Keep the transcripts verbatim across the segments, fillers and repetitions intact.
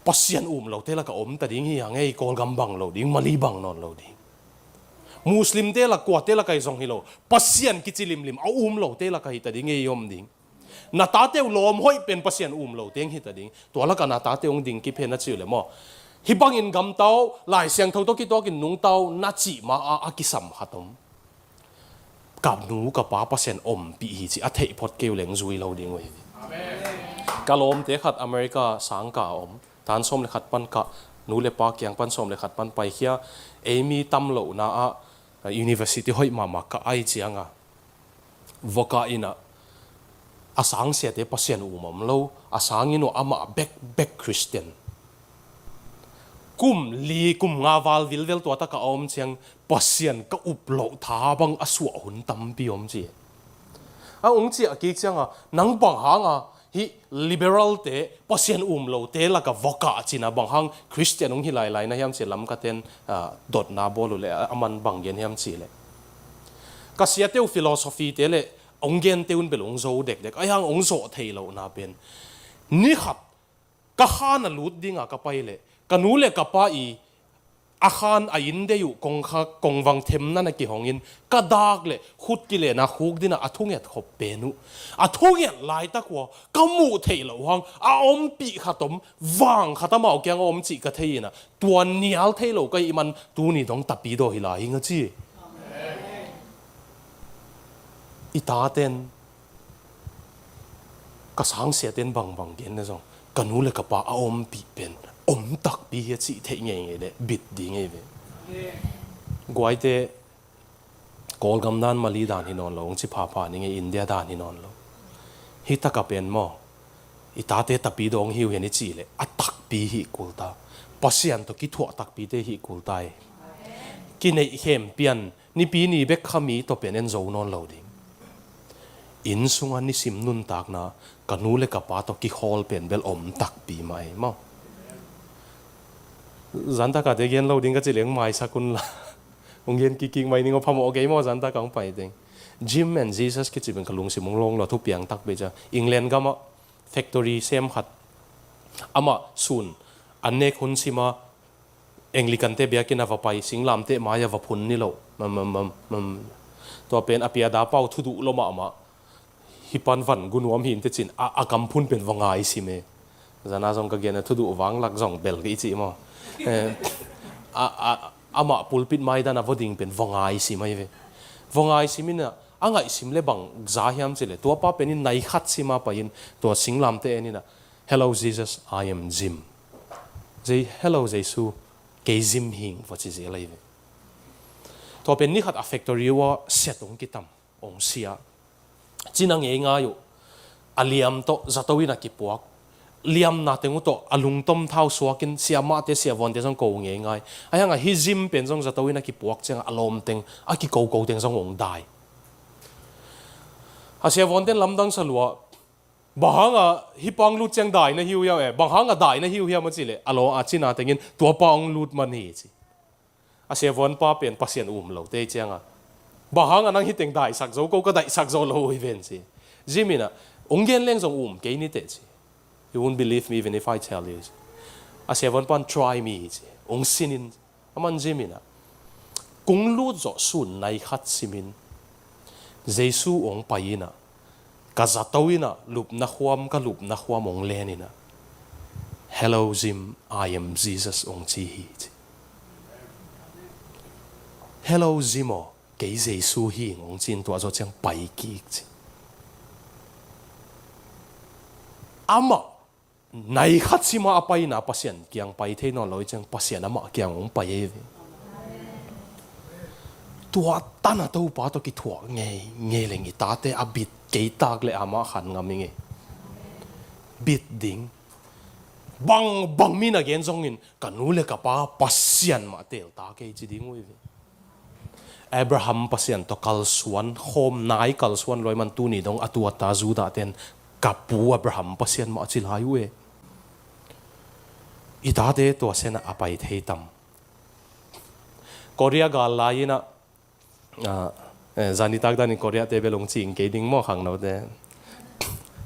Pasian um lote laka om ta ding hi hang ei, Kawlgam bang lo ding, Mali bang nawn lo ding. Muslimte lak kuate laka hi zong hi lo. Pasian kici limlim a um lote laka hi ta ding ei, om ding. Na tate uh lawm hoih pen Pasian um lo teng hi ta ding. Tua laka na tate hong ding kip hen a ci uh le maw. Hih bangin gamta uh, Lai Siangtho tawh kituakin nungta uh na cih ma a, a kisam khat om. Ka nu ka pa Pasian ompih hi ci a theih phot kei uh leng zui lo ding uh hi. Ka lawmte khat America sangka a om. Tan sawm le khat pan ka nu le pa kiang pan sawm le khat pan paikhia. Ei mi tam lohna ah university hoih mahmah ka ai cianga vokah inah a sangsiate Pasian um om lo, a sangin uh amah bekbek Christian. Kum li kum nga val vilvel tua taka a om ciang Pasian ka up loh tha bang a suah hun tampi om ci. A ung ciah kik cianga nang bang hanga hih liberalte Pasian um lote laka vokah cina bang hang Christian ung hi lailai na hiam ci lamkaten, ah, dotna bawl uh le a man bang gen hiam ci le. Ka siate uh philosophy te le ong gente un bel ong zo dekdek ai hang ong zawh thei lohna pen. Ni khat ka khan a lut dinga ka pai le ka nu le ka pa i a khan a inn dei uh kongkha kongvang themna na kihongin ka dak le khut kilena khuk dina a thunget khop pen uh. A thunget laitak ua ka muh theih loh hang a ompih khat om, vang khat amau kiang a om cih ka thei ina tua nial thei lo ka ih man tuni dong tapidaw hi lai hing a ci. I taten ka sangsiaten bangbang gen na zong ka nu le ka pa a ompih pen om takpi hi a cih theih ngeingei le bit ding ei ve. Guaite Kawlgam dan Mali dan hi nawn lo, ong ci phapha ning ei, India dan hi nawn lo. Hi taka pen maw i tate tapidaw hi uh hen i cih le a takpi hi kulta. Pasian tawh kithuah takpite hi kulta ei. Kineih khem pian nipi ni bek khami tawh pen en zo nawn lo ding. Inn sunga nisim nuntakna ka nu le ka pa tawh kikhawl pen bel om takpi mah ei maw. Zantakate gen lo ding ka ci leng maisak un la. Ong gen kikkik mai ning aw, phamawh kei maw zantaka ong pai teng. Jim and Jesus kici pen ka lungsim ong lawng lo, thupiang takpi cia. England gamah factory sem khat amah sun an nek hun sima Anglicante biakinn a va pai, singlamteh mai a va phun ni lo. Mam, mam, mam, mam. Tua pen a piada pau thuduh lo mahmah. Hi pan van gu nuam hi inteh cin a, a kam phun pen va ngai sim e. Zana zong ka gen a thuduh vang lak zong bel ka i cih maw. Eh, a, a, amah pulpit mai dan a va ding pen va ngai sim ai ve. Va ngai sim ina a ngaih sim le bang za hiam cih le tua pa pen in nai khat sima pai in tua singlamteh en ina, "Hello Jesus, I am Jim." Zei, "Hello Jesu, kei Jim hing," va ci zel ai ve. Tua pen ni khat a factory ua set ong kitam, ong sia. Cina ngeingai uh a liam tawh zato in a kipuak. Liamna teng uh tawh a lungtom thau suakin siamahte siavuante zong ko ngeingai. Ai hanga hi Jim pen zong zato in a kipuak cianga a lawm teng a kikoko teng zong ong dai. A siavuanten lamdang salua, "Bang hanga hi pang lut ciang dai na hi uh hiam e, bang hanga dai na hi uh hiam?" a cih le a law a cina tengin, "Tua pa ong lut man hi," ci. A siavuan pa pen Pasian um lo te cianga, "Bang hanga nang hi teng daisak zo ko, ka daisak zo lo uh hi ven," ci. Jim ina, "Ong gen leng zong um kei ni teh," ci. "You won't believe me even if I tell you," ci. A siavuan pan, "Try me," ci. Ong sinin aman Jim ina, "Kong lut zawh sun nai khat simin Jesu ong pai ina ka zato ina lupna khuam, ka lupna khuam ong len ina, 'Hello Jim, I am Jesus,' ong ci hi," ci. "Hello Jim aw, kei Jesu hi ing," ong cin tua zawh ciang pai kik ci. Amah nai khat sima a paina Pasian kiang pai thei nawn lo i ciang Pasian amah kiang ong pai ei ve. Tua tana Topa tawh kithuah ngei ngei leng i tate a bit kei tak le amah khan ngam i ngei. Bit ding. Bang bang mi na gen zongin ka nu le ka pa Pasian mah tel ta kei ci ding uh i ve. Abraham Pasian tawh kalsuan khawm nai, kalsuan luai man tuni dong a tuata Judah ten ka pu Abraham Pasian mah ci lai uh e. I tate tua sena a pai thei tam. Korea gal lai ina, ah, eh, zanitak danin Korea te bel ong cing kei ding maw khangnote.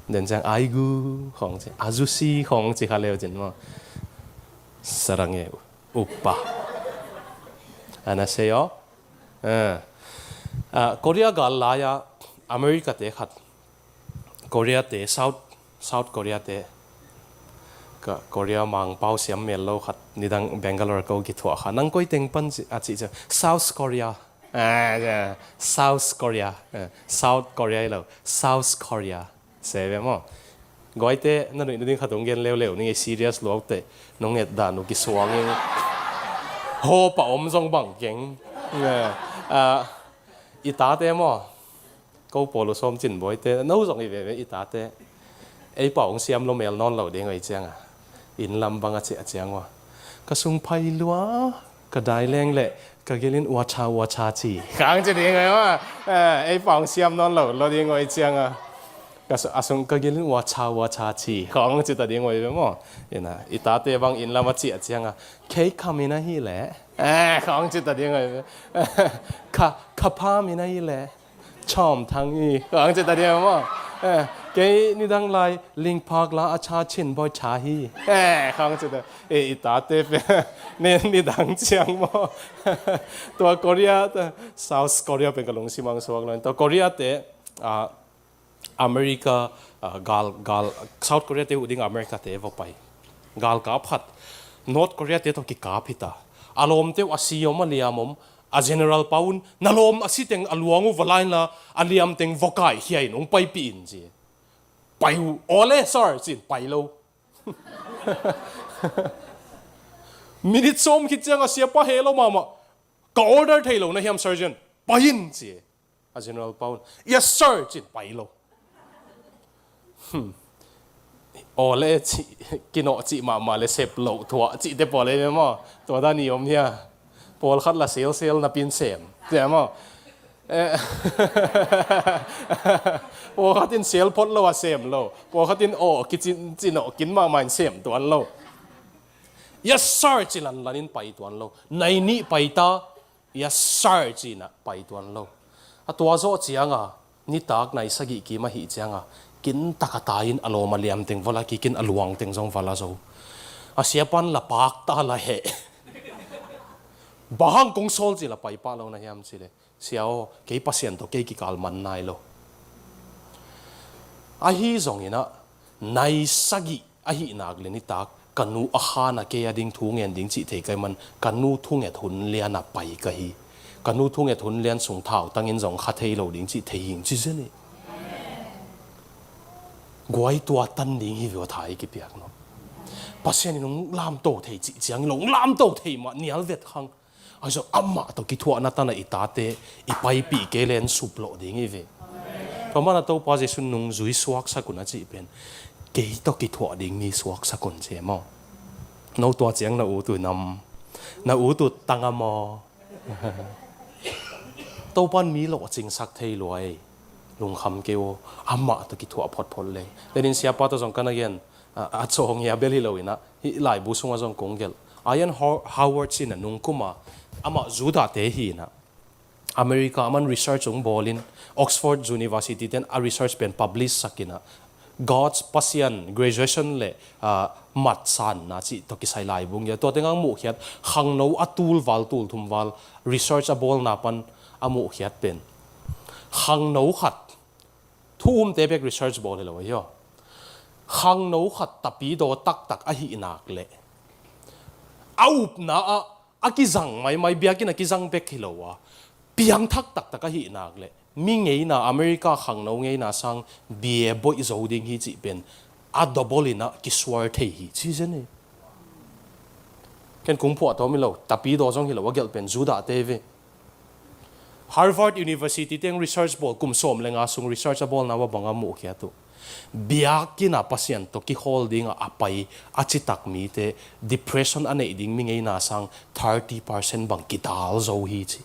Den ciang aigu khawng ci, azusi khawng ci kha leu cin maw. Sarange uppa. Ana sei aw. Eh. Ah, Korea gal lai-a America te khat, Korea te, South, South Korea te, ka Korea mangpau siam mel lo khat nidang Bangalore ko kithuah kha. Nang koi teng pan ci, a ci ciang South Korea. Ah, yeah. South Korea. Eh, South Korea hi lo. South Korea. Se ve maw. Guaite, na nuih na ding khat hong gen leuleu ning ei, serious luaute. Nong et dan uh kisuang ing. Hopa om zong bang keng. Eh, ah, i tate maw. Ko pawl uh sawm cin buaite, no zong hi veve i tate. Ei pau hong siam lo mel nawn lo ding uh ei cianga. Inn lam bang a ciah ciang ua. Ka sung phai lua, ka dai leng leh, ka gilin ua cha, ua cha ci. Khang ci ding uh ei maw. Eh, ei pau hong siam nawn lo, lo ding uh ei cianga. Ka su-, a sung ka gilin ua cha, ua cha ci. Khang ci ta ding uh ei ve maw. Ina, i tate bang inn lam a ciah cianga. Kei khamin ahi leh. Eh, khang ci ta ding uh ei ve. Kha, kha pha min ahi leh. Chawm thang hi, khang ci ta ding maw. Eh, kei nidang lai, lingphak la a cha chin bawi cha hi. Eh, khang ci ta. Eh, i tate pe. Ni, nidang ciang maw. Tua Korea, ta, South Korea pen ka lungsim ang suak lo. Tua Korea te, ah, America, ah, gal, gal, South Korea te uh ding America te va pai. Gal kap khat. North Korea te tawh kikap hita. A lawmte uh a si om a liam om. A general pa un, na lawm a si teng a luang uh va la inla, a liam teng va kaikhia in hong paipih in ci. Pai uh, awle, sir, ci-in pai lo. Minute sawm khit ciang a siapa heh lo mahmah. Ka order thei lo na hiam, sergeant? Pai in ci. A general pa un, yes, sir, ci-in pai lo. Hmm. Awle cih, kinawh cih mahmah le sep loh thuah cihte pawl ei ve maw. Tua dan i om hia. Pawlkhat la selsel napin sem. Cia maw. Eh. Pawlkhat in sel phot lo a sem lo. Pawlkhat in aw, kicin, cinawh kin mahmah in sem tuan lo. Yes, sir, ci lanlan in pai tuan lo. Nai nih pai ta. Yes, sir, ci-in ah pai tuan lo. A tua zawh cianga, nitak nai sagih kim ahih cianga, kintak a tai-in a lawm a liam teng va la kik in a luang teng zong va la zo. A siapan la pak ta la heh. Bang hang kong sawl ci la pai pah lo na hiam ci le. Sia aw, kei Pasian tawh kei kikal man nai lo. Ahi zongin ah, nai sagih ahih nak le nitak, ka nu a khan a kei a ding thu ngen ding cih thei ka hih man, ka nu thunget hun lian a pai ka hi. Ka nu thunget hun lian sung thautangin zong kha thei lo ding cih thei hing ci zen hi. Guai tua tan ding hi vua tha i kipiak no. Pasian in hong lamto thei cih ciangin lo hong lamto thei mah nial vet khang. Ahi zong amah tawh kithuahna tan a i tate i paipih kei le an sup lawh ding hi ve. Tua mana Topa Jesu nung zui suaksak un a cih pen kei tawh kithuah ding mi suaksak un ci maw. No tua ciang na ut uh nam, na ut uh tang a maw. Topan mi lawhcingsak thei lua ei. Lungkham kei uh, amah tawh kithuah photphot le. Lenin siapa tawh zong ka na gen, a, a cawng hi a bel hi lo inah, hih laibu sungah zong kong gelh. Ian Ho-, Howard ci-in a nungkuma, amah Judah te hi inah. America aman research hong bawlin, Oxford University ten a research pen publish sak inah. God's Pasian graduation le, ah, matsanna cih tawh kisai laibu hong gelh. Tua tengah hong muhkhiat, khangno a tul val, tul thum val, research a bawlna pan a muhkhiat pen. Khangno khat, thu umte bek research bawl hi lo ahi aw. Khangno khat tapidaw taktak ahih nak leh a upna ah a kizang maimai, biakinn a kizang bek hi lo a, piangthak taktak ahih nak leh mi ngeina, America khangno ngeina sang bia boih zo ding hi cih pen a double inah kisuar thei hi ci zen hi. Ken kung phuah tawm hi lo, tapidaw zong hi lo, a gelh pen Judah te ve. Harvard University teng research bawl, kum sawm le nga sung research a bawlna uh a bang a muhkhiat uh. Biakinn ah Pasian tawh kikhawl dingah a pai a citak mite depression a neih ding mi ngeina sang thirty percent bang kidal zo hi ci.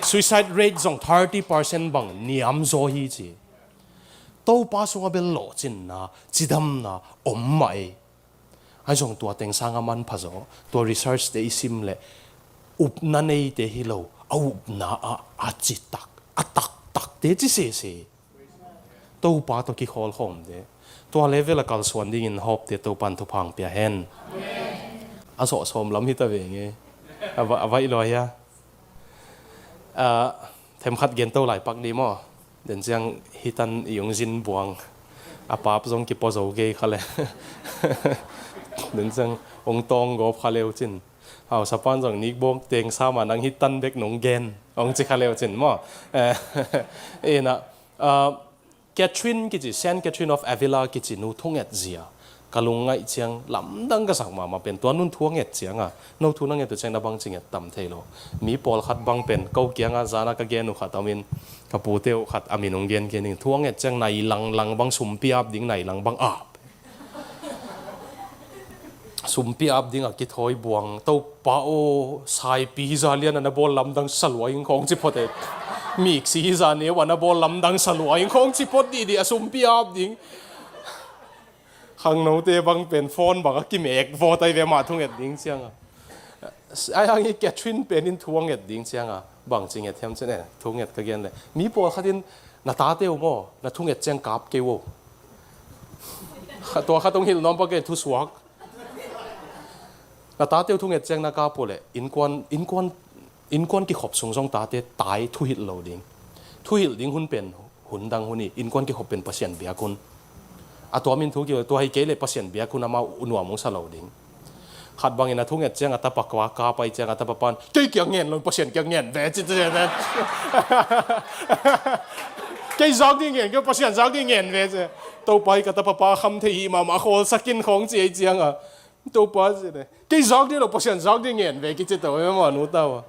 Suicide rate zong thirty percent bang niam zaw hi ci. Topa sungah bel lawhcinna, cidamna om mah ei. Ahi zong tua teng sangah manpha zaw, tua research te i sim leh upna neite hi lo, a upna ah a citak, a taktakte ci sese. Topa tawh kikhawlkhawmte, tua level a kalsuan dingin hawpte Topan thupha hong pia hen. A zawh sawm lam hi ta ve nge. A va-, a vaih lua hia? Ah, themkhat gento lai pak ni maw. Den ciang hitan i ung zin buang. A pap zong kipua zo kei kha le. Den ciang ung tawng gawp kha leu cin. Hausapan zong nikbawk teng sama nang hitan bek nong gen. Ong ci kha leu cin maw. Eh, ina, ah, Catherine kici, Saint Catherine of Avila kici nu thunget zia ka lungngaih ciang lamdang ka sak mahmah pen tua nun thunget cianga, no thu na nget uh ciang na bang ci nget tam thei lo. Mi pawlkhat bang pen ko kianga zana ka gen uh khat omin, ka pute uh khat a min ong gen gen ding, thunget ciang nai langlang bang sumpi ap ding, nai lang bang ap. Sumpi ap ding a kithawi buang, Topa aw, saipi hi za lian a na bawl lamdang sa lua ing khawng ci phot e. Miksi hi za neu a na bawl lamdang sa lua ing khawng ci phot dih dih a sumpi ap ding. Khangnote bang pen phone bang a kimek vawt ai ve mah thunget ding cianga. Ai hang i Catherine pen in thunget ding cianga. Bang ci nget hiam cin e, thunget ka gen le. Mi pawlkhat in na tate uh maw, na thunget ciang kap kei uh. Kha-, tua khat ong hilh nuam pak e, thusuak. Na tate uh thunget ciang na kap uh leh, innkuan, innkuan, innkuan kikhop sung zong tate tai thuhilh lo ding. Thuhilh ding hun pen hun dang hun hi, innkuan kikhop pen Pasian biak hun. A tua min thu ki, tua hi kei leh Pasian biak hun amau nuam ung sa lo ding. Khat bangin a thunget ciang a tapa kua kap ai ciang a tapa pan, kei kiang ngen lo, Pasian kiang ngen ve ci, ci, ci. Kei zak ding ngen, kei Pasian zak ding ngen ve ci. Topa hi ka tapa pa kham thei hi mahmah, a khawlsak in khawng ci ai cianga. Topa ci ne. Kei zak ding lo, Pasian zak ding ngen ve kici to, e maw, nu tau a.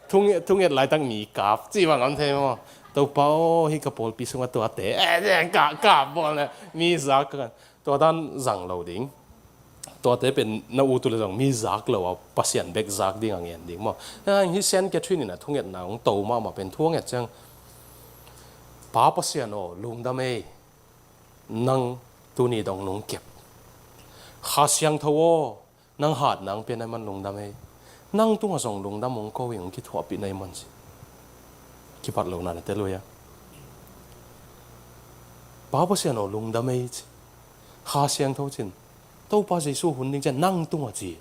Thunget, thunget laitak mi kap ci bang om thei maw. Topa aw, hi ka pawlpi sunga tuate, eh, eh, ka, ka bawl le, mi zak ka kan. Tua dan zang lo ding. Tuate pen na ut uh le zong mi zak lo a, Pasian bek zak ding a ngen ding maw. Eh, hi Saint Catherine in a thungetna ong to mahmah pen thunget ciang. Pa Pasian aw, lungdam ei. Nang tuni dong nong kep. Kha Siangtho aw, nang hat nang pia na man lungdam ei. Nang tungah zong lungdam ong ko ing, ong kithuahpih na i man si. Kipat lo na na tel uh ia. Pa Pasian aw lungdam ei ci. Kha Siangtho cin. Topa Jesu hun ding cian nang tungah ci.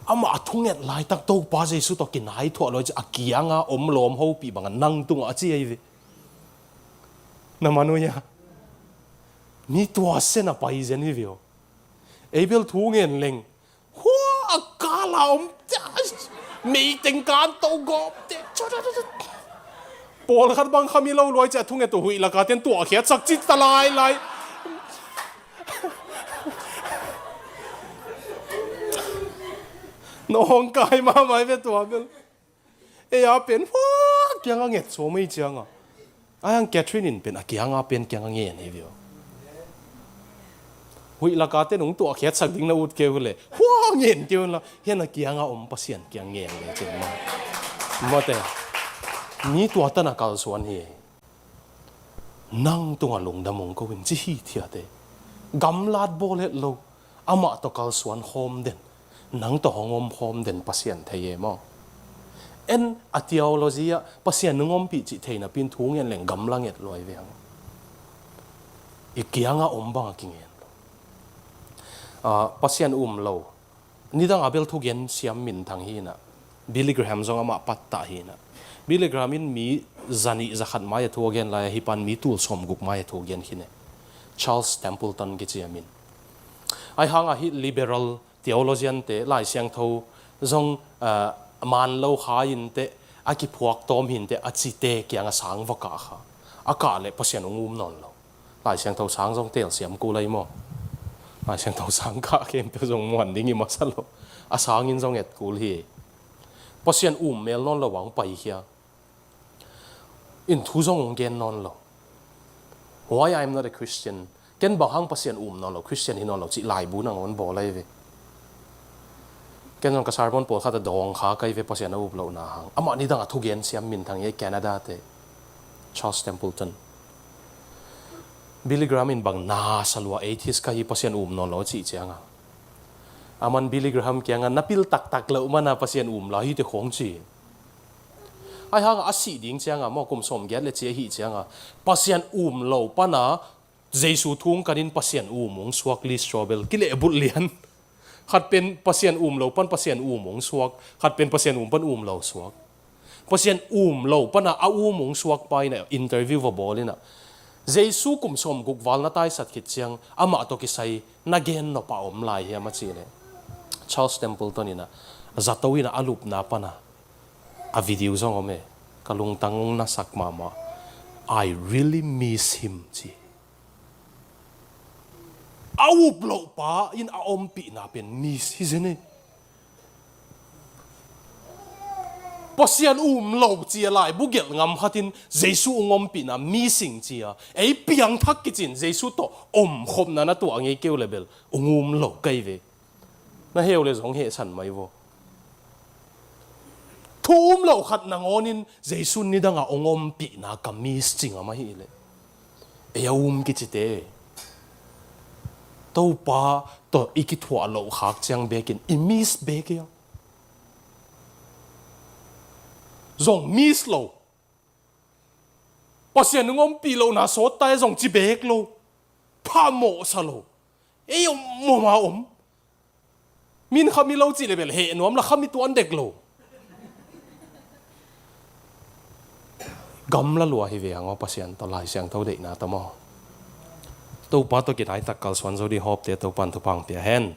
Amah a thunget laitak Topa Jesu tawh kinai thuah lo ci a kianga om lawm hopih bangah nang tungah a ci ei ve. Na man uh ia. Mi tua sen a pai zen hi ve aw. Abel thu ngen leng. Hua a kala om. Meiteng kan to gawp te. Pawlkhat bang khami lo luai cia thunget uh huih laka ten tuahkhiat sak ci ta lai lai. Nawng kai mahmah ve tua bel. Ei a pen hua kianga nget suam ei cianga. Ai ang Catherine in pen a kianga pen kianga ngen hi ve aw. Huih laka ten ung tuahkhiat sak ding na ut keu le. Hua ngen keu la. Hian a kianga om Pasian kiang ngen le cin ma. Mate. Mi tua tan a kalsuan hi. Nang tungah lungdam ung ko in ci hi thiate. Gamlat bawl het lo. Amah tawh kalsuan khawm den. Nang tawh hong om khawm den Pasian thei e maw. En a theology ah Pasian nung ompih cih thei napi in thu ngen leng gamla nget luai ve hang. I kianga om bang a kingen lo. Ah, Pasian um lo. Nidang a bel thugen siam minthang hi inah. Billy Graham zong amah pattah hi inah. Billy Graham in mi zanih zakhat mai a thu a gen lai a hi pan mi tul sawmguk mai a thu a gen khin e. Charles Templeton kici a min. Ai hang a hi liberal theologian te Lai Siangtho zong, ah, man lo kha in te a kiphuak tawm hin te a cite kiang a sang va kah kha. A kah le Pasian ung um nawn lo. Lai Siangtho sang zong telsiam kul ahi maw? Lai Siangtho sang kah khempeuh zong muan ding i masa lo. A sangin zong et kul hi. Pasian um mel nawn lo a hong paikhia. In thu zong hong gen nawn lo. Why I'm not a Christian? Ken bang hang Pasian um nawn lo, Christian hi nawn lo cih laibu nangawn bawl ahi ve. Ken zong ka sermon pawlkhat a dawng kha ka hi ve Pasian a up lohna hang. Amah nidang a thugen siam minthang hi Canada te. Charles Templeton. Billy Graham in bang na sa lua atheist ka hi Pasian um nawn lo cih cianga. Aman Billy Graham kianga na pil taktak loh mana Pasian um lai hi te khawng ci. Ahi hanga a sih ding cianga maw, kum sawmgiat le ci ahi cianga Pasian um lo pana Jesu thu hong kanin Pasian um hong suak list, strawbel kilehbulh lian. Khat pen Pasian um lo pan Pasian um hong suak, khat pen Pasian um pan um lo suak. Pasian um lo pana a um hong suak pa ina interview va bawl ina, Jesu kum sawmguk val na taisat khit ciang amah tawh kisai na gen nop a om lai hiam a cih leh, Charles Templeton ina zato ina a lupna pana a video zong om e. Ka lungtang hong nasak mahmah. "I really miss him," ci. A up loh pa in a ompihna pen miss hi zen e. Pasian um lo ci a laibu gelh ngam khatin Jesu hong ompihna missing ci a, ei piangthak kicin Jesu tawh omkhopna na tuah ngei keu le bel hong um lo kei ve. Na heu le zong hehsan mai vaw. Thu um lo khat nangawnin Jesu nidanga hong ompihna ka miss ci ngam ahih leh, ei a um kicite, Topa tawh i kithuah loh khak ciang bekin i miss bek ia. Zong miss lo. Pasian hong ompih lohna sawt ta e zong ci bek lo. Phamawhsa lo. Ei om mawma om. Min khami lo cih le bel heh nuam la khami tuan dek lo. Gamla lua hi ve ang aw, Pasian tawh Lai Siangtho deihna tawh maw. Topa tawh kidaitak kalsuan zo dih hawpte Topan thupha hong pia hen.